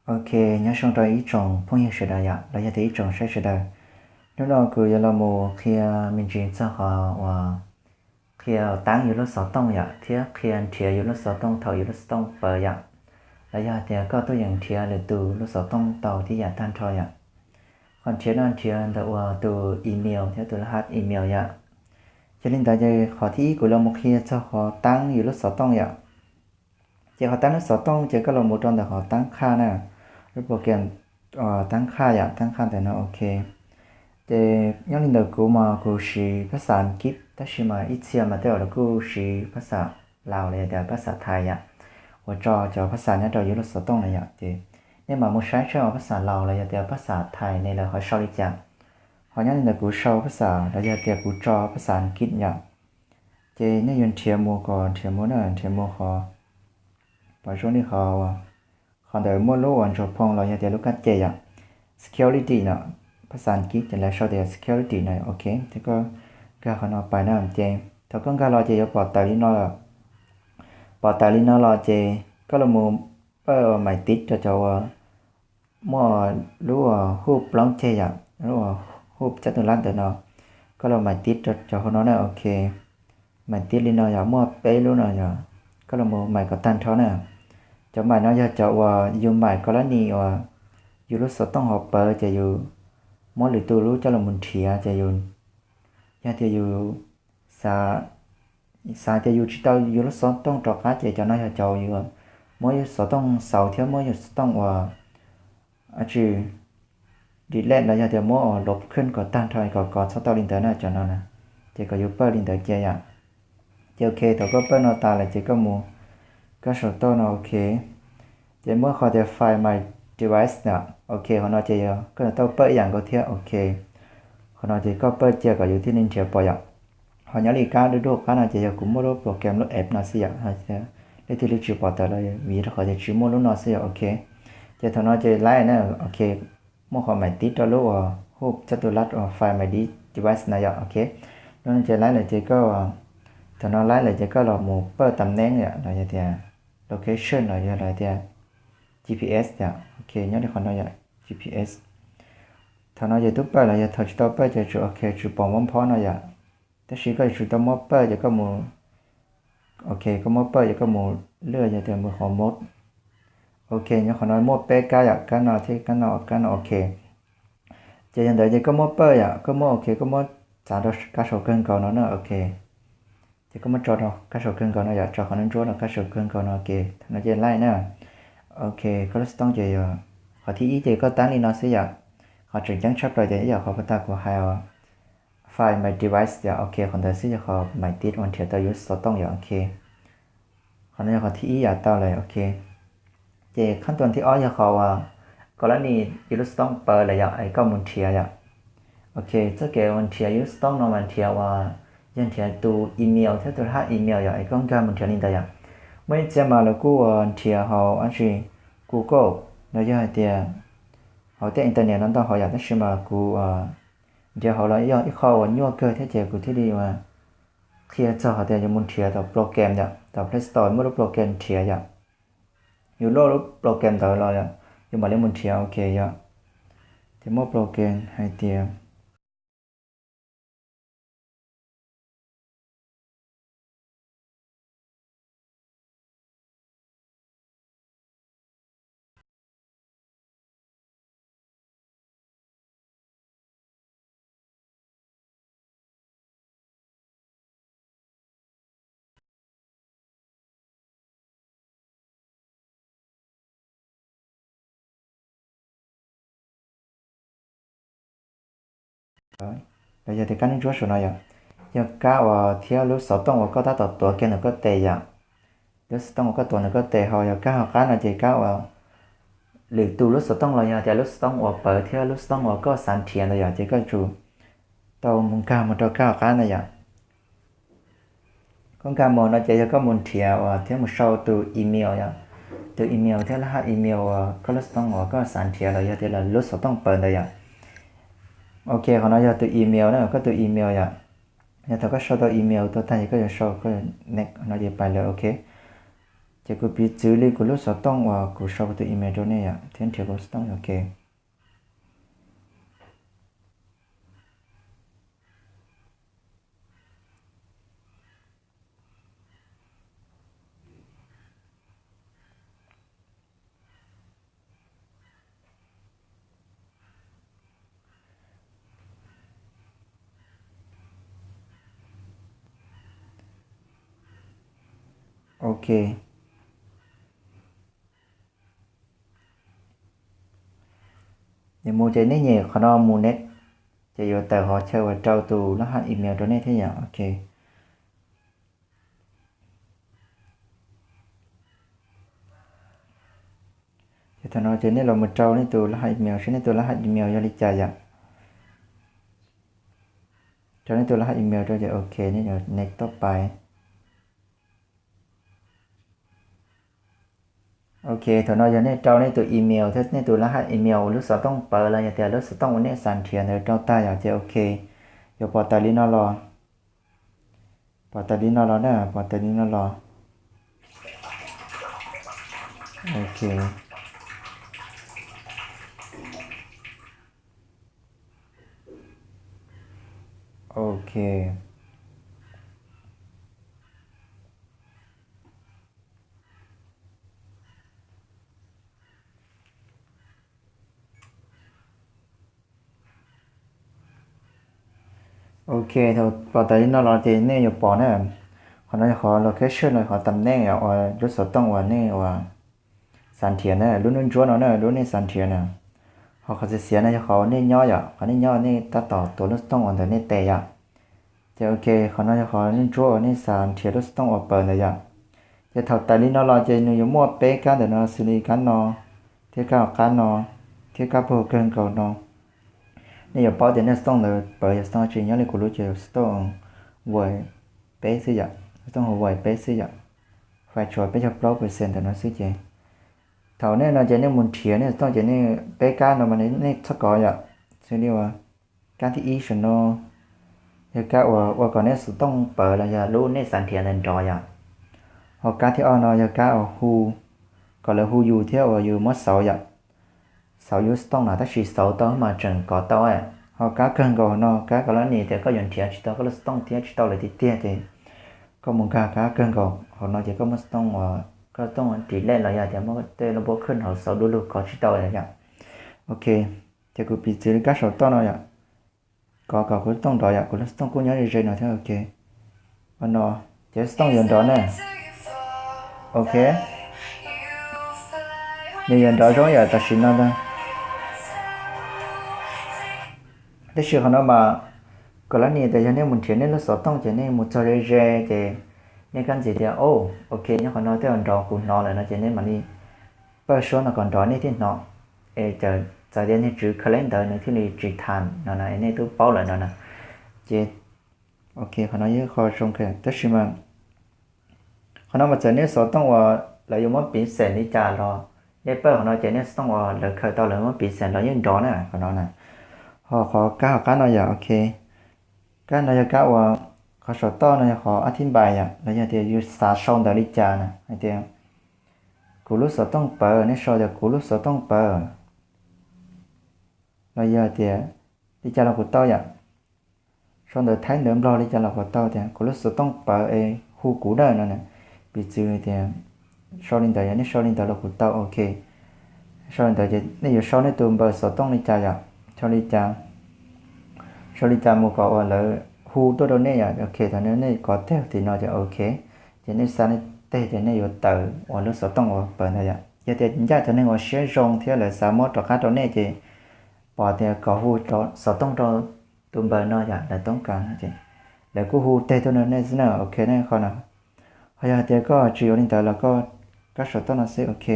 Ok, nyob zoo rau ib tsoom phooj ywg sawv daws yom, los yog tias ib tsoom saib sawv daws. Hnub no kuv yuav los mus qhia me ntsis txog qhov uas qhia taab yus lub xov tooj yom, thiab qhia nrhiav yus lub xov tooj thaum yus lub xov tooj pawv yom, los yog tias koj tuaj yeem nrhiav lwm tus lub xov tooj tau tib yam tag nrho yom. Qhov nrhiav no nrhiav ntawm uas tus email thiab tus lab hab email yom. Yog li ntawd ces qhov thib ib kuv los mus qhia txog qhov taab yus lub xov tooj yom. Ces qhov taab lub xov tooj ces koj los mus rau ntawm qhov taab qhaj na, lub program taab qhaj yom, taab qhaj ntawm no ok. Ces nyob li ntawm kuv mas kuv siv phaj xaj Ankit tab sis mas ib txhia mas tej zaum lawv kuj siv phaj xaj Laus los yog tias phaj xaj Thais yom, uas tso cov phaj xaj nyob rau yus lub xov tooj na yom. Ces nej mam mus saib seb uas phaj xaj Laus los yog tias phaj xaj Thais ne lawv ho sau li cas. Ho nyob li ntawm kuv sau phaj xaj los yog tias kuv tso phaj xaj Ankit yom. Ces nej yuav nrhiav mus kom nrhiav mus na, nrhiav mus qhov, pom zoo li qhov, qhov ntawd muaj lub uas ntsuag phoo los yog tias lub kab ces yom, security no, phaj xaj Ankit ces lawv sau tias security no ok. Ces koj nkag qhov no pais na, ces thaum koj nkag los ces yuav pom tawm li no lawm. Pom tawm li no los ces koj los mus pawj uas maiv tib rau cov uas muaj lub uas hu plaub ceg yom, lub uas hu cab tus lab ntawm no, koj los maiv tib rau cov hauv no na ok. Maiv tib li no yog muaj peb lub no yog, koj los mus maiv kom tag nrho na. Cov maiv no yog cov uas yus maiv kom lab nis uas yus lub xov tooj hauv pawv ces yus muab lwm tus lub coj los mus nrhiav ces yus, yog tias yus xav, xav tias yus tsis tau yus lub xov tooj rov qab ces cov no yog cov yus muab yus xov tooj xauv thiab muab yus xov tooj uas tsis delete los yog tias muab uas lov khwj kom tag nrho kom kov txhob tau li ntawd na cov no na. Ces kom yus pawj li ntawd cia yom. Ces ok, thaum koj pawj no tas lawm ces koj mus, koj saum toj no ok. Ces muaj qhov tias find my device na, ok, qhov no ces yog koj yuav tau pawj ib yam nkaus thiab ok. Qhov no ces koj pawj cia kom yus thiaj li nrhiav pom yom. Ho nyob li kab dub dub qab no ces yog kuv muaj lub program lub app no xwb yom, leej twg li tsis pom tawm los vim rau qhov tias tsis muaj lub no xwb yom ok. Ces thaum no ces laib na, ok, muaj qhov maiv tib rau lub uas hu cab tus lab uas find my device na yom ok. Lub no ces laib lawm ces koj, thaum no laib lawm ces koj los mus pawj tam neeb yom, los yog tias location los yog los tias G P S yom ok, nyob li qhov no yom, G P S. Thaum no ces twb pawj los yog thaum tsis tau pawj ces tsuas ok, tsuas pom mob phob no yom. Tab sis koj yuav tsum tau muab pawj ces koj mus, ok, koj muab pawj ces koj mus lwaj yog tias mus qhov mos. Ok, nyob qhov no muaj peb kab yom, kab no thiab kab no, kab no ok. Ces yog ntawd ces koj muab pawj yom, koj muab ok, koj muab txav rau kab saum kawg nkaus no na ok. Ces koj muab tso rau kab saum kawg nkaus no yom, tso qhov no ntsuab rau kab saum kawg nkaus no ok. Thaum no ces laib na. Ok, koj lub xov tooj ces yog qhov thib ib ces koj tab li no xwb yom. Qhov tseem ceeb tshaj plaws ces ib yam qhov puag ta kuv hais os, find my device yom, ok, qhov ntawd xwb yog qhov maiv tib uas nrhiav tau yus lub xov tooj yom ok. Qhov no yog qhov thib ib yom, tau lawm ok. Ces khab tuas thib ob yog qhov uas koj lab nis yus lub xov tooj pawv lawm yom, es koj mus nrhiav yom. Ok, txoj kev uas nrhiav yus lub xov tooj no mas nrhiav uas yog nrhiav tus email thiab tus lab hab email yom, es koj nkag mus nrhiav li ntawd yom. Muaj ib txhia mas lawv kuj uas nrhiav hauv dab tsi Google los yog hais tias hauv tej internet no ntau hauv yom, tab sis mas kuv nrhiav hauv los yog ib qho uas nyuaj kawg thiab ces kuv thiaj li uas qhia txog hais tias yuav mus nrhiav tom program yom, tom Play Store muaj lub program nrhiav yom. Yus load lub program ntawd los yus mam li mus nrhiav ok yom. Ces muaj program hais tias Los yog tias kab ntsuab saum no yom, yog kab uas thiab lub xov tooj uas koj tab tom tuav kiag ntawm koj tes yom. Lub xov tooj uas koj tuav ntawm koj tes, ho yog kab hauv qab no ces kab uas lwm tus lub xov tooj los yog tias lub xov tooj uas pawv thiab lub xov tooj uas koj xav nrhiav ntawd yom, ces koj yuav tsum tau mus nkag mus rau kab hauv qab ntawd yom. Koj nkag mus no ces yog koj mus nrhiav uas thiab mus sau tus email yom, tus email thiab lab hab email uas koj lub xov tooj uas koj xav nrhiav los yog tias lub xov tooj pawv ntawd yom. Ok, qhov no yog tus email na, koj tus email yom. Yog thaum koj sau tau email tuaj tag ces koj yuav sau, koj next no ces pais lawm ok. Ces kuv piv txwv li kuv lub xov tooj uas kuv sau kuv tus email rau nej yom, thiab nrhiav kuv lub xov tooj, ok. Ok. Ces mus ces nej nyem qhov no mus next, ces yuav tawm qhov chaw uas rau tus lab haj email rau nej thiab yom, ok. Ces thaum no ces nej los mus rau nej tus lab haj email seb nej tus lab haj email yog li cas yom. Rau nej tus lab haj email rau ces ok, nej yuav next toj pais. Ok, thaum no yog nej rau nej tus email thiab nej tus lab haj email uas lub xov tooj pawv los yog tias lub xov tooj uas nej xav nrhiav ntawd rau tag yom, ces ok, yuav pom tawm li no los. Pom tawm li no los na, pom tawm li no los. Ok. Ok. Ok, thaum pom tawm li no los ces nej yuav pom na, qhov no yog qhov location los qhov tam neej uas lub xov tooj uas nej uas xav nrhiav na, lub nub ntsuab no na, lub nej xav nrhiav na. Ho qhov xiav xiav no yog qhov nej nyob yom, qhov nej nyob nej tab tom tuav lub xov tooj uas ntawm nej tes yom. Ces ok, qhov no yog qhov nub ntsuab uas nej xav nrhiav lub xov tooj uas pawv ntawd yom. Ces thaum tawm li no los ces nws yuav muaj peb kab ntawm no xws li kab no, thiab kab hauv qab no, thiab kab puag kawg nkaus no. Nej yuav paub tias nej xov tooj ntawd pawv yog xov tooj tsis nyob li kuv lub ces xov tooj Huawei peb xwb yom, xov tooj Huawei peb xwb yom, fais tshuav peb caug plaub percent ntawm no xwb ces. Thaum nej no ces nej mus nrhiav nej xov tooj ces nej peb kab no mas nej txhob kov yom, xws li uas kab thib ib saum no yog kab uas ua kom nej xov tooj pawv los yog lub nej xav nrhiav ntawd nrov yom. Ho kab thib ob no yog kab uas hu, kom lawv hu yus thiab uas yus muab xauv yom. Xauv yus xov tooj no tab sis xauv tau mas tseem kov tau. Ho kab kawg nkaus no kab kov lab nis tias koj yuav nrhiav tsis tau koj lub xov tooj thiab tsis tau lawm tiag tiag ces koj mus nkag kab kawg nkaus hauv no ces koj muab xov tooj uas koj xov tooj delete los yog tias muab tej lub npuab khwb hauv xauv du lug kov tsis tau yom. Ok, ces kuv piv txwv li kab saum toj no yom, kov kom kuv xov tooj nrov yom, kuv lub xov tooj kuj nyob ze ze no thiab, ok. Ua no, ces xov tooj yuav nrov na. Ok, nws yuav nrov zoo yam tam sim no ntag. Tab sis qhov no mas, kom lab nis tias yog nej mus nrhiav nej lub xov tooj ces nej mus txog ze ze ces nej kab ntxiv tias, o, ok, nyob qhov no tej zaum nrov kuv hnov lawm no ces nej mam li pawj suab no kom nrov nej thiaj hnov. Es txawm tias niag tswv kha leb ntawd nws thiaj li tsis tham no na, es nej twb paub lawm no na. Ces, ok, qhov no yog qhov zoo kawg tab sis mas qhov no mas txawm nej xov tooj uas lawv yuav muab piv xeem li cas los nej pawj qhov no ces nej xov tooj uas lawv khaws tau lawv muab piv xeem los yeej nrov na qhov no na. Ho qhov kab hauv qab no yom, ok, kab no yog kab uas qhov saum toj no yog qhov ab thib npais yom, los yog tias yus xav sau ntawv li cas na, hais tias kuv lub xov tooj pawv, nej sau tias kuv lub xov tooj pawv los yog tias li cas los kuv tau yom. Sau ntawv Thaib ntawv Nplog li cas los kuv tau tias kuv lub xov tooj pawv es hu kuv na no. Piv txwv tias sau li ntawd, yog nej sau li ntawd los kuv tau, ok. Sau li ntawd ces nej yuav sau nej tus npawb xov tooj li cas yom, sau li cas, sau li cas mus kom uas lawv hu tuaj rau nej yom, ok. Thaum nej kov tag tim no ces ok, ces nej xa nej teg ces nej yuav tawm uas lub xov tooj uas pawv ntawd yom. Yog tias ncaj cov neeg uas siab zoo thiab lawv xav muab rov qab rau nej ces pom tias kom hu xov tooj rau tus npawb no yom, lawv toob kas no ces lawv kuj hu teg tuaj rau nej xwb na, ok na qhov no. Ho yog hais tias koj tsis yuav li ntawd los koj, kab saum toj no xwb, ok.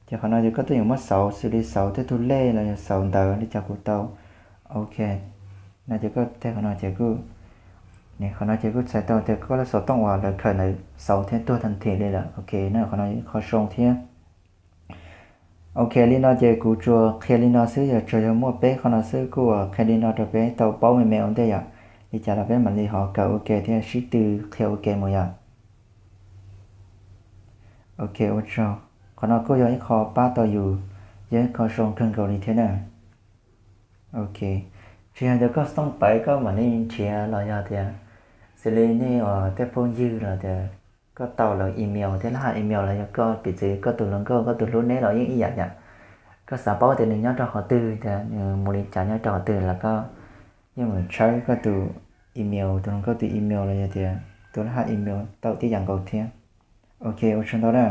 Ces qhov no ces koj twb yuav muab xauv xws li xauv tej tug lej los yog xauv ntawv li cas kuv tau, ok. No ces koj teg qhov no ces kuj, qhov no ces kuj txhais tau tias koj lub xov tooj uas lawv khaws ntawd xauv thiab tuag tag nrho li lawm, ok. No qhov no qhov zoo thiab. Ok, li no ces kuv tsuas qhia li no xwb, yog tsuas yog muaj peb qhov no xwb kuj qhia li no rau peb tau paub me me ua ntej yom. Li cas los peb mam li ho kawm ua ke thiab sib tw qhia ua ke mus yom. Ok, ua tsaug. Qhov no kuj yog ib qho pab tau yus, yog ib qho zoo kawg nkaus li thiab na. Ok, tsis yog tias koj xoo pais koj mam li nrhiav los yog tias xws li nej uas tej phooj ywg los tias koj tau lawv email thiab lab haj email los yog koj piv txwv koj tus hluas nkauj koj tus hlub neb los yeej ib yam yam. Koj xav paub tias nws nyob rau qhov twg, tias nws mus li cas nyob rau qhov twg los koj yeej mus tshawb koj tus email, tus hluas nkauj tus email los yog tias tus lab haj email tau tib yam nkaus thiab. Ok, ua tsaug ntau na.